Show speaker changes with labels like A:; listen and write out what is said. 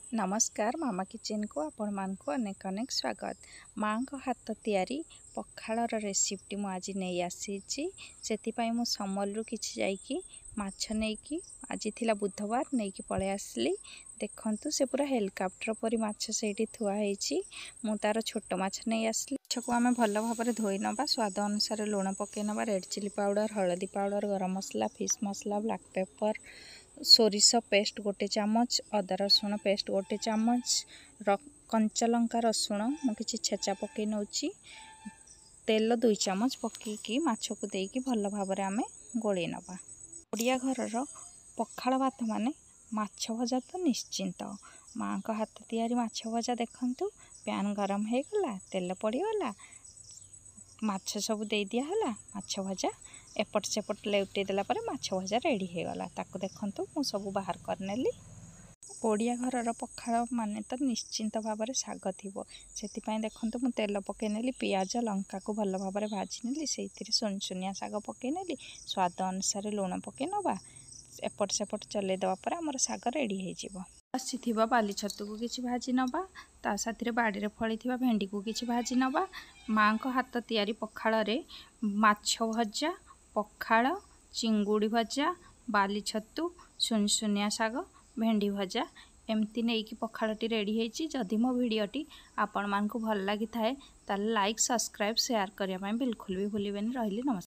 A: ନମସ୍କାର, ମାମା କିଚେନ୍କୁ ଆପଣମାନଙ୍କୁ ଅନେକ ଅନେକ ସ୍ୱାଗତ। ମାଆଙ୍କ ହାତ ତିଆରି ପଖାଳର ରେସିପିଟି ମୁଁ ଆଜି ନେଇ ଆସିଛି। ସେଥିପାଇଁ ମୁଁ ସମଲରୁ କିଛି ଯାଇକି ମାଛ ନେଇକି, ଆଜି ଥିଲା ବୁଧବାର, ନେଇକି ପଳେଇ ଆସିଲି। ଦେଖନ୍ତୁ, ସେ ପୁରା ହେଲିକପ୍ଟର ପରି ମାଛ ସେଇଠି ଥୁଆ ହେଇଛି। ମୁଁ ତା'ର ଛୋଟ ମାଛ ନେଇ ଆସିଲି। ମାଛକୁ ଆମେ ଭଲ ଭାବରେ ଧୋଇ ନେବା, ସ୍ୱାଦ ଅନୁସାରେ ଲୁଣ ପକାଇ ନେବା, ରେଡ଼୍ ଚିଲି ପାଉଡ଼ର, ହଳଦୀ ପାଉଡ଼ର, ଗରମ ମସଲା, ଫିସ୍ ମସଲା, ବ୍ଲାକ୍ ପେପର୍, ସୋରିଷ ପେଷ୍ଟ 1 ଚାମଚ, ଅଦା ରସୁଣ ପେଷ୍ଟ 1 ଚାମଚ, କଞ୍ଚା ଲଙ୍କା ରସୁଣ ମୁଁ କିଛି ଛେଚା ପକାଇ ନେଉଛି, ତେଲ 2 ଚାମଚ ପକାଇକି ମାଛକୁ ଦେଇକି ଭଲ ଭାବରେ ଆମେ ଗୋଳେଇ ନେବା। ଓଡ଼ିଆ ଘରର ପଖାଳ ଭାତ ମାନେ ମାଛ ଭଜା ତ ନିଶ୍ଚିନ୍ତ। ମାଆଙ୍କ ହାତ ତିଆରି ମାଛ ଭଜା। ଦେଖନ୍ତୁ, ପ୍ୟାନ୍ ଗରମ ହେଇଗଲା, ତେଲ ପଡ଼ିଗଲା, ମାଛ ସବୁ ଦେଇ ଦିଆହେଲା। ମାଛ ଭଜା ଏପଟ ସେପଟ ଲେଉଟେଇ ଦେଲା ପରେ ମାଛ ଭଜା ରେଡ଼ି ହେଇଗଲା। ତାକୁ ଦେଖନ୍ତୁ, ମୁଁ ସବୁ ବାହାର କରିନେଲି। ଓଡ଼ିଆ ଘରର ପଖାଳ ମାନେ ତ ନିଶ୍ଚିନ୍ତ ଭାବରେ ଶାଗ ଥିବ। ସେଥିପାଇଁ ଦେଖନ୍ତୁ, ମୁଁ ତେଲ ପକାଇ ନେଲି, ପିଆଜ ଲଙ୍କାକୁ ଭଲ ଭାବରେ ଭାଜି ନେଲି, ସେଇଥିରେ ସୁନସୁନିଆ ଶାଗ ପକାଇ ନେଲି, ସ୍ୱାଦ ଅନୁସାରେ ଲୁଣ ପକାଇ ନେବା। ଏପଟ ସେପଟ ଚଲେଇ ଦେବା ପରେ ଆମର ଶାଗ ରେଡ଼ି ହେଇଯିବ। ଆସିଥିବା ବାଲି ଛତୁକୁ କିଛି ଭାଜି ନେବା, ତା ସାଥିରେ ବାଡ଼ିରେ ଫଳିଥିବା ଭେଣ୍ଡିକୁ କିଛି ଭାଜି ନେବା। ମାଆଙ୍କ ହାତ ତିଆରି ପଖାଳରେ ମାଛ ଭଜା, ପଖାଳ, ଚିଙ୍ଗୁଡ଼ି ଭଜା, ବାଲି ଛତୁ, ସୁନସୁନିଆ ଶାଗ, ଭେଣ୍ଡି ଭଜା, ଏମିତି ନେଇକି ପଖାଳଟି ରେଡ଼ି ହେଇଛି। ଯଦି ମୋ ଭିଡ଼ିଓଟି ଆପଣମାନଙ୍କୁ ଭଲ ଲାଗିଥାଏ, ତାହେଲେ ଲାଇକ୍, ସବସ୍କ୍ରାଇବ୍, ସେୟାର କରିବା ପାଇଁ ବିଲକୁଲ ବି ଭୁଲିବେନି। ରହିଲି, ନମସ୍କାର।